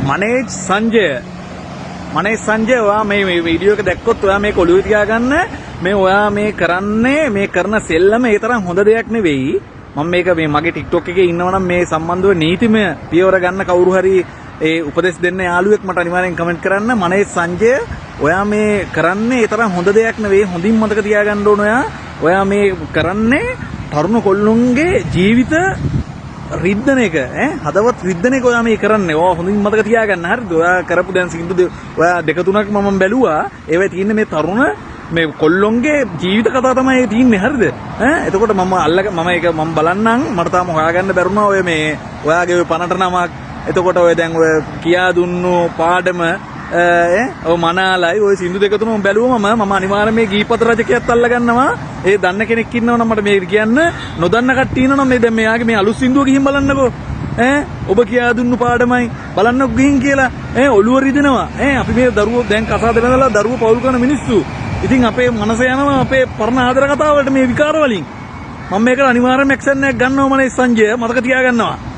Manage Sanjaya, manage Sanjaya, ඔයා මේ මේ වීඩියෝ එක දැක්කොත් ඔයා මේක ඔළුවේ තියාගන්න. මේ ඔයා මේ කරන්නේ, මේ කරන සෙල්ලම ඒ තරම් හොඳ දෙයක් නෙවෙයි. මම මේක මේ මගේ TikTok එකේ ඉන්නවනම් මේ සම්බන්ධව නීතිමය පියවර ගන්න කවුරු හරි ඒ උපදෙස් දෙන්න යාළුවෙක් මට අනිවාර්යෙන් කමෙන්ට් කරන්න. මනේජ් සංජය, ඔයා මේ කරන්නේ ඒ තරම් හොඳ දෙයක් නෙවෙයි. හොඳින් මතක තියාගන්න ඕන, ඔයා ඔයා මේ කරන්නේ තරුණ කොල්ලොන්ගේ ජීවිත රිද්දන එක, ඈ හදවත් රිද්දන එක ඔයා මේ කරන්නේ. ඔයා හොඳින් මතක තියාගන්න, හරිද? ඔයා කරපු දැන් සින්දු ඔයා දෙක තුනක් මම බැලුවා. ඒවයි තියෙන්නේ මේ තරුණ මේ කොල්ලොන්ගේ ජීවිත කතා තමයි ඒ තියෙන්නේ, හරිද? ඈ එතකොට මම අල්ලග මම ඒක මම බලන්නම්. මට තාම හොයාගන්න බැරුණා ඔය මේ ඔයාගේ ඔය පනට නමක්. එතකොට ඔය දැන් ඔය කියා දුන්නු පාඩම, ඈ ඔය මනාලයි, ඔය සින්දු දෙක තුනම බැලුවම මම මම අනිවාර්යයෙන් මේ ගීපත රචකයත් අල්ලගන්නවා. ඒ දන්න කෙනෙක් ඉන්නවනම් මට මේ කියන්න. නොදන්න කට්ටිය ඉන්නවනම් මේ දැන් මෙයාගේ මේ අලුත් සින්දුව ගිහින් බලන්නකෝ. ඈ ඔබ කියා දුන්නු පාඩමයි බලන්නකෝ ගිහින් කියලා. ඈ ඔළුව රිදෙනවා. ඈ අපි මේ දරුවෝ දැන් කසාද බැඳලා දරුවෝ පවුල් කරන මිනිස්සු. ඉතින් අපේ මනස යනවා අපේ පරණ ආදර කතා වලට මේ විකාර වලින්. මම මේකට අනිවාර්යයෙන්ම ඇක්ෂන් එකක් ගන්නවා. මනේ සංජය, මතක තියාගන්නවා.